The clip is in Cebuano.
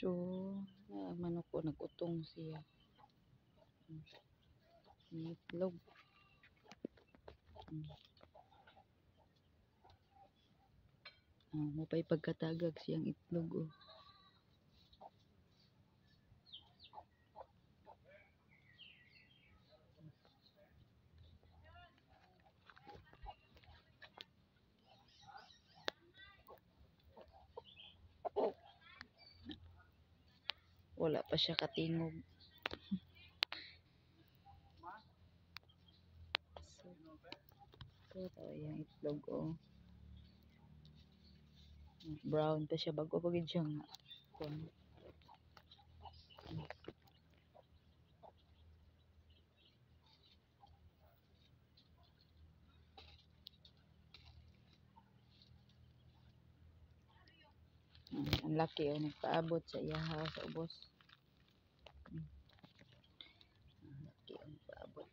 So, naa manok ko nag-utong siya. Itlog. Oh, mao pa'y pagkatagag siyang itlog oh. Wala pa siya katingog. So, ito yung itlog oh. Brown pa siya, bago pa gid siya nga kuan. Ang laki oh, nagpaabot sa iyaha sa ubos. Ang laki oh, nagpaabot.